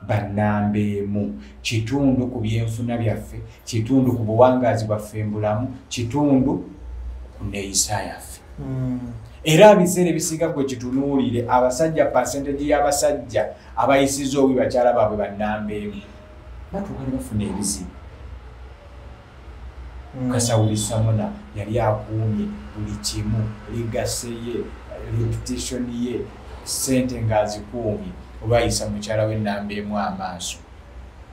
S2: bannamba emu kitundu ku byenfuna byaffe, kitundu ku buwangaazi bwaffe mbulamu, kitundu ku nneeyisa yaffe. Era ebiseera ebisinga gwe kitunuulire abasajja, percentage y'abasajja abayisizza obubi bakyala baabwe bannamba emu batuuka ne bafuna ebizibu. Kasawuli Samona yali akuumye buli kimu, legacy ye, reputation ye, ssente ng'azikuumye, olwayisa mukyala we namba emu amaaso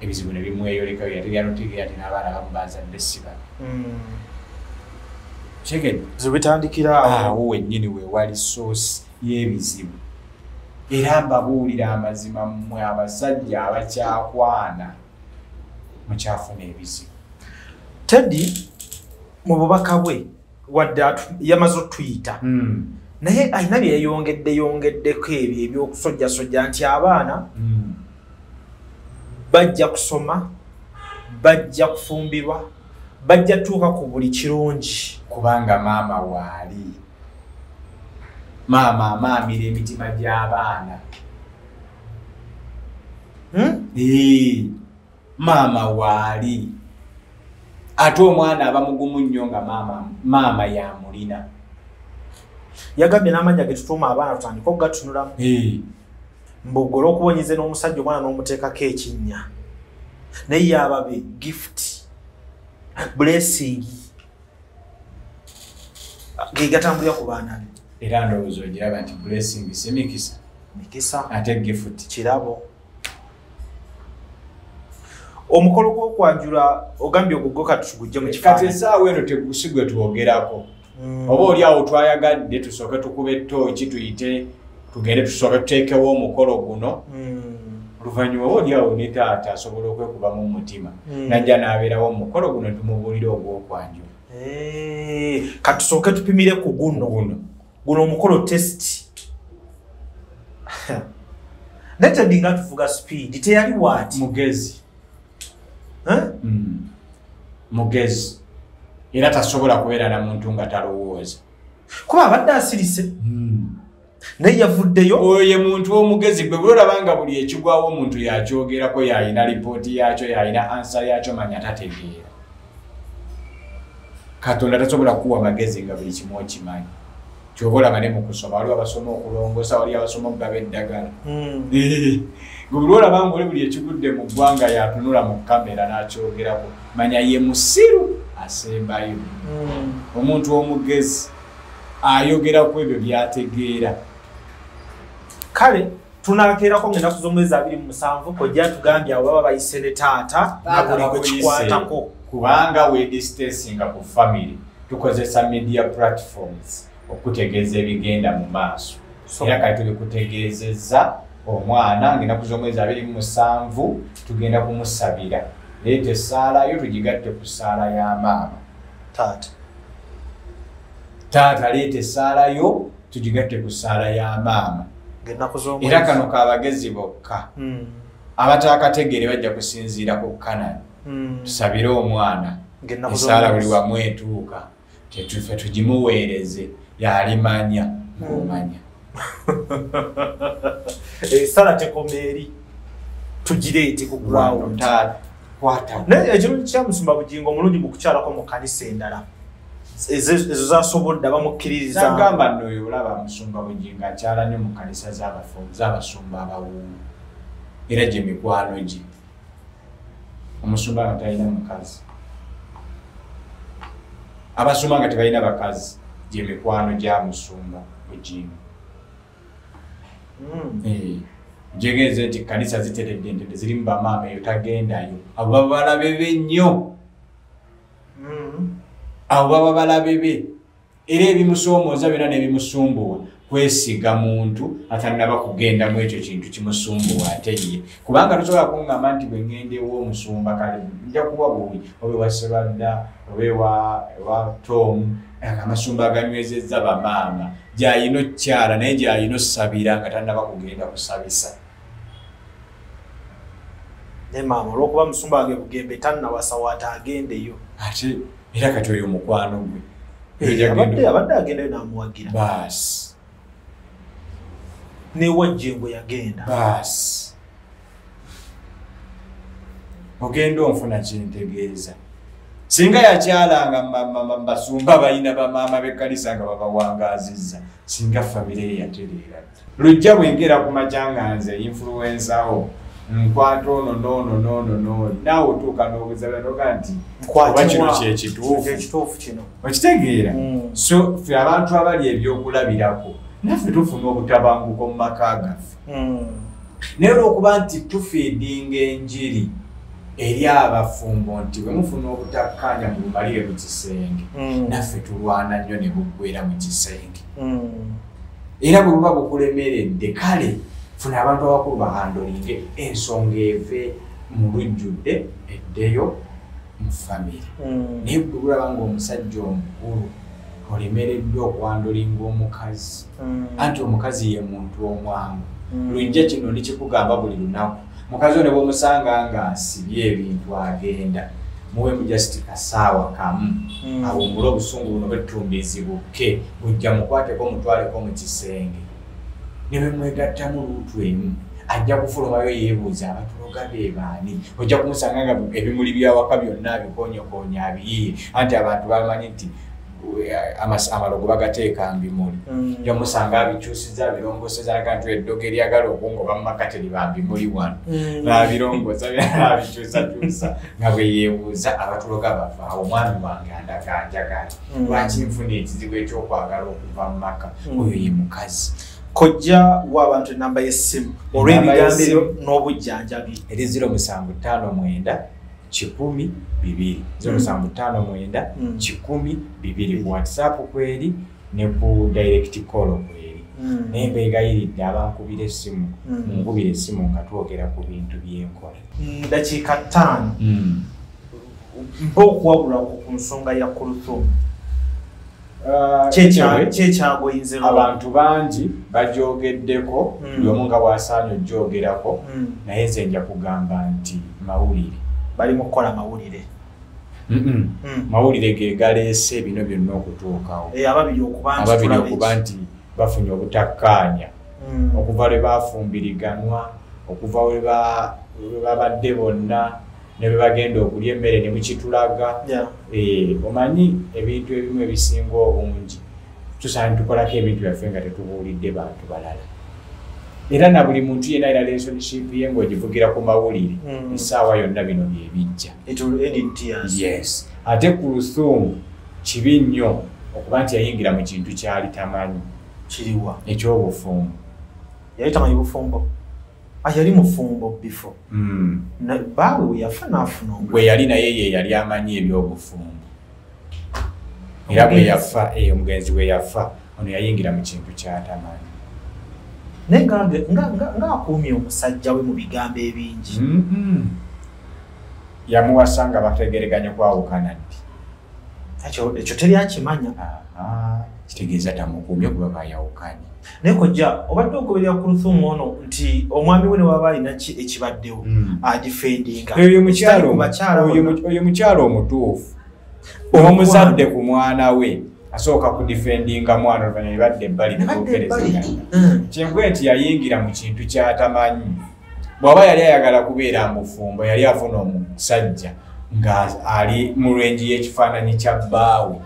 S2: ebizibu ne bimweyoleka. Yategera notegeera nti n'abaana abamu bazadde si babi. Kyegedde
S1: Zibitandikira
S2: awo wennyini we wali source y'ebizibu. Era mbabuulira amazima, mmwe abasajja abakyakwana mukyafuna ebizibu.
S1: Teddy mu bubaka bwe wadde yamaze otuyita, naye alina bye yayongedde yongeddeko ebyo ebyokusojjasojja nti abaana bajja kusoma, bajja kufumbirwa, bajja tuuka ku buli kirungi
S2: kubanga maama waali. Maama amaamira emitima gy'abaana. Maama waali ate omwana aba mugumu nnyo nga maama yamulina.
S1: Yagambye n'amannya ge tutuuma abaana tutandika okugatunulamu. Mbu olw'okubonyize n'omusajja omwana n'omuteekako ekinnya, naye yababe gift blessing ge gatambulira ku baana be.
S2: Era ndowooza ogiraba nti blessing si mikisa.
S1: Mikisa.
S2: Ate gift
S1: kirabo. Omukolo gw'okwanjula ogambye ogwo kati tugujje mu kifaananyi.
S2: Kati essaawa eno tegusigwe twogerako. Oba oli awo twayagadde tusooke tukube ettooki tuyite tugende tusooke tuteekewo omukolo guno. Oluvannyuma oba oli awo ne taata asobola okwekubamu omutima. Najja n'abeerawo omukolo guno tumubuulire ogw'okwanjula.
S1: Kati tusooke tupimire ku guno. Guno omukolo test. Naye Teddy nga tuvuga speed teyali waati.
S2: Mugezi. Mugezi. Era tasobola kubeera na muntu nga talowooza.
S1: Kuba abadde asirise. Naye yavuddeyo.
S2: Oyo ye muntu omugezi gwe bw'olaba nga buli ekigwawo omuntu yakyogerako, yalina lipooti yakyo, yalina ansa yakyo, manya tategeera. Katonda tasobola kuwa magezi nga buli kimu okimanyi. Ky'oba olaba ne mu kusoma waliwo abasoma okulongoosa, waliwo abasoma okugaba eddagala. Gwe buli olaba ng'oli buli ekigudde mu ggwanga yatunula mu kamera n'akyogerako, manya ye musiru asembayo. Omuntu omugezi ayogera ku ebyo by'ategeera.
S1: Kale tunaakeerako ng'ennaku z'omwezi 27 kojja tugambye abo baba bayise ne taata na buli gwe kikwatako.
S2: Kubanga we distancinga ku family tukozesa media platforms okutegeeza ebigenda mu maaso. Era kati tuli kutegeezezza omwana ng'ennaku z'omwezi 27 tugenda kumusabira. Leeta essaala yo tugigatte ku ssaala ya maama.
S1: Taata.
S2: Taata leeta essaala yo tugigatte ku ssaala ya maama. Era kano kabagezi bokka. Abatakategeere bajja kusinziira ku Kanani. Tusabire omwana. Essaala buli wamu etuuka. Tetufe tugimuweereze yalimanya ng'omanya.
S1: Essaala tekoma eri tugireete ku ground. Naye ekirungi kya Musumba Bugingo omulungi mu kukyalako mu kkanisa endala ezo zasobodde abamukkiririza.
S2: Nagamba nno oyo olaba Musumba Bugingo akyala nnyo mu kkanisa z'abasumba abawuulu era gye mikwano gye. Omusumba nga talina mukazi, abasumba nga tebalina bakazi, gye mikwano gya Musumba Bugingo. Njegeeze nti kkanisa ziteredde entende zirimu bamaama eyo tagendayo. Abo baba balabe be nnyo. Abo baba balabe be. Era ebimusoomooza byonna n'ebimusumbuwa kwesiga muntu atannaba kugendamu ekyo kintu kimusumbuwa ate ye. Kubanga tosobola kuŋŋamba nti bwe ŋŋenda ew'omusumba kale nja kuba bubi oba ewa Sserwadda oba ewa Tom, amasumba aganywezezza bamaama gy'alina okukyala naye gy'alina ossabira nga tannaba kugenda kusabisa.
S1: Ne maama olw'okuba musumba wange Bugembe tannawasa waata agendeyo.
S2: Ate era kati oyo mukwano gwe.
S1: Abadde agendayo n'amuwagira.
S2: Baasi.
S1: Ne Wajjengo yagenda.
S2: Baasi. Ogenda onfuna kyentegeeza. Singa yakyalanga basumba balina bamaama b'ekkanisa nga babawangaazizza, singa famire ye yatereera. Lujja bwengera ku makya nga nze influencer wo nkwata ono n'ono n'ono n'ono, naawe otuuka n'obuzaala n'ogaa nti oba kino kye kituufu.
S1: Kituufu kino.
S2: Okitegeera? So ffe abantu abali ebyokulabirako naffe tufuna obutabanguko mu maka gaffe. Naye olw'okuba nti tufiidinga enjiri eri abafumbo nti bwe mufuna obutakkaanya mulumalire mu kisenge, naffe tulwana nnyo ne buggweera mu kisenge. Era bwe buba bukulemeredde kale funa abantu abakulu bahandolinge ensonga eve mu lujjudde eddeyo mu famire. Naye bwe bulaba ng'omusajja omukulu olemereddwa okuhandolinga omukazi, anti omukazi ye muntu omwangu. Lujja kino ndikikugamba buli lunaku. Mukazi ono bw'omusanga ng'asibye ebintu agenda, muwe just kasaawa kamu, awummule obusungu buno bw'ettumbiizi bukke, bujja mukwateko mutwaleko mu kisenge. Ne bwe mwegattamu luutu emu, Ajja kufulumayo yeebuuza abatuloga be baani. Ojja kumusanga nga ebimuli by'awaka byonna abikonyekonya abiyiye, anti abantu bamanyi nti amalogo bagateeka mu bimuli. Ojja musanga abikyusiza abirongoseza alaga nti eddogo eryagala okungoba mu maka teriba mu bimuli wano. N'abirongosa n'abikyusakyusa nga bwe yeebuuza abatuloga bavaawo, omwami wange andaga njagala. Lwaki nfuna ekizibu ekyokwagala okuva mu maka? Oyo ye mukazi.
S1: Kojja w'abantu ennamba y'essimu olw'ebigambo ebyo n'obujjanjabi.
S2: Eri 0759 100 2 0759 100 2 ku WhatsApp kweri ne ku direct call kweri. Naye mbeegayiridde abankubira essimu, munkubire essimu nga twogera ku bintu by'enkola.
S1: Dakiika 5 mpa okuwabula ku nsonga ya Kulthum. Kyekyagoyinze
S2: abantu bangi bajogeddeko, buli omu nga bw'asaanye ojjogerako, naye nze nja kugamba nti mawulire.
S1: Bali mu kukola mawulire.
S2: Mawulire ge galeese bino byonna okutuukawo.
S1: Ababiri
S2: okuba nti bafunye obutakkaanya okuva lwe baafumbiriganwa, okuva lwe babadde bonna ne bwe bagenda okulya emmere ne mukitulaga. Omanyi ebintu ebimu ebisinga obungi tusaanye tukolako ebintu byaffe nga tetubuulidde bantu balala. Era na buli muntu yenna alina relationship ye ng'ogivugira ku mawulire, essaawa yonna bino bye bijja. Yes. Ate Kulthum kibi nnyo okuba nti yayingira mu kintu kyali tamanyi.
S1: Kiriwa?
S2: Eky'obufumbo.
S1: Yali tamanyi bufumbo? Yali mufumbo before. Baawe we yafa n'afuna omulala.
S2: Gwe yali naye ye yali amanyi eby'obufumbo. Era bwe yafa, omugenzi bwe yafa, ono yayingira mu kintu ky'atamanyi.
S1: Naye ng'akuumye omusajja we mu bigambo ebingi.
S2: Yamuwasa nga bategereganye kwawukana ddi.
S1: Ekyo teri akimanya.
S2: Kitegeeza tamukuumye kuba bayawukanye.
S1: Naye kojja obadde ogoberera Kulthum ono nti omwami we ne waba alina ki ekibaddewo adifendinga.
S2: Oyo mukyala omutuufu omuzadde ku mwana we asooka kudifendinga mwana oluvannyuma ne badda ebbali ne boogerezeganya. Kyenkwe nti yayingira mu kintu ky'atamanyi. Bw'aba yali ayagala kubeera mu bufumbo yali afuna omusajja nga ali mu lwengi y'ekifaananyi kya bbaawe.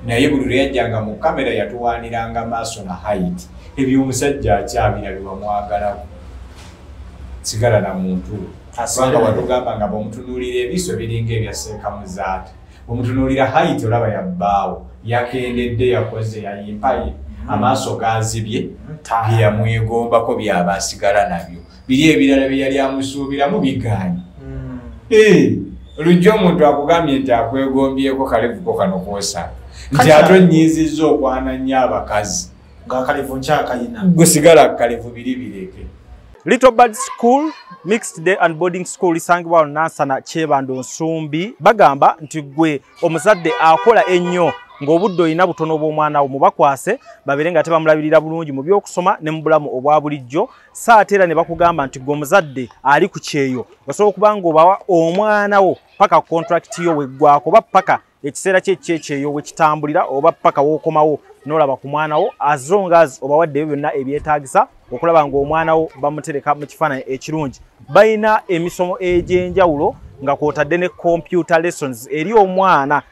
S2: Naye buli lwe yajjanga mu kamera yatuwaaniranga maaso na height. Ebyo omusajja akyabira bye bamwagalako. Sigala na muntu. Kubanga watugamba nga bw'omutunuulira ebiso biringa ebya Sseekamuzaata. Bw'omutunuulira height olaba ya bbaawo. Yakendedde, yakoze, yayimpaye. Amaaso gaazibye, bye yamwegombako by'aba asigala nabyo. Biri ebirala bye yali amusuubiramu bigaanye. Olujja omuntu akugambye nti akwegombyeko kalevuko kano k'osala. Nti ate onnyiizizza okwana nnyo abakazi.
S1: Ng'akalevu nkyakayina.
S2: Gwe sigala kalevu biri bireke.
S1: Little Bird School, Mixed Day and Boarding School isangibwa Nansana Kyebando Nsumbi. Bagamba nti gwe omuzadde akola ennyo ng'obudde olina butono bw'omwana wo mubakwase babeere nga tebamulabirira bulungi mu by'okusoma ne mu bulamu obwa bulijjo. So ate era ne bakugamba nti gwe omuzadde ali ku kyeyo osobola okuba ng'obawa omwana wo paka contract yo weggwako oba paka ekiseera kye ekyekyeyo we kitambulira oba paka w'okomawo n'olaba ku mwana wo, as long as obawadde ebyo byonna ebyetaagisa okulaba ng'omwana wo bamutereka mu kifaananyi ekirungi. Balina emisomo egy'enjawulo nga kw'otadde ne computer lessons eri omwana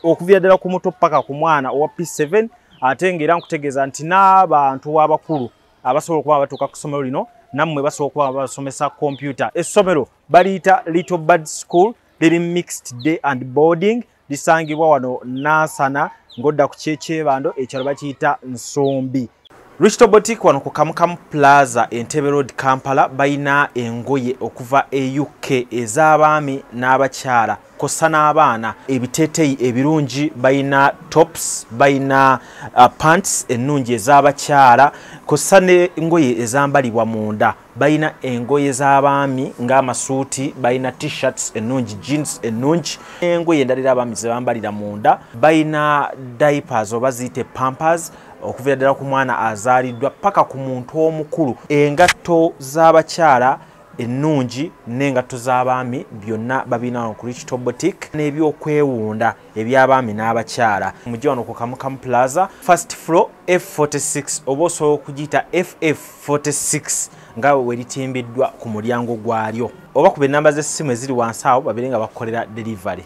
S1: okuviira ddala ku muto paka ku mwana owa P7. Ate ng'era nkutegeeza nti n'abantu abakulu abasobola okuba batuuka ku ssomero lino nammwe basobola okuba babasomesa kompyuta. Essomero baliyita Little Bird School, liri mixed day and boarding, lisangibwa wano Nansana ng'odda ku Kyekyebando, ekyalo bakiyita Nsumbi. Richto Boutique wano ku Kamukamu Plaza Entebbe Road Kampala balina engoye okuva e UK ez'abaami n'abakyala kossa n'abaana, ebiteeteeyi ebirungi, balina tops, balina pants ennungi ez'abakyala kossa n'engoye ezambalibwa munda. Balina engoye z'abaami ng'amasuuti, balina t-shirts ennungi, jeans ennungi, engoye endala era abaami ze bambalira munda. Balina diapers oba ziyite pampers okuviira ddala ku mwana azaaliddwa paka ku muntu omukulu. Engatto z'abakyala Ennungi n'engatto z'abaami byonna babirina wano ku Rich Top Boutique, n'ebyokwewunda eby'abaami n'abakyala. Mujje wano ku Kamukamu Plaza, first floor, F46, oba osobola okugiyita FF46 nga we litimbiddwa ku mulyango gwalyo, oba kuba ennamba z'essimu eziri wansi awo babeere nga bakukolera delivery.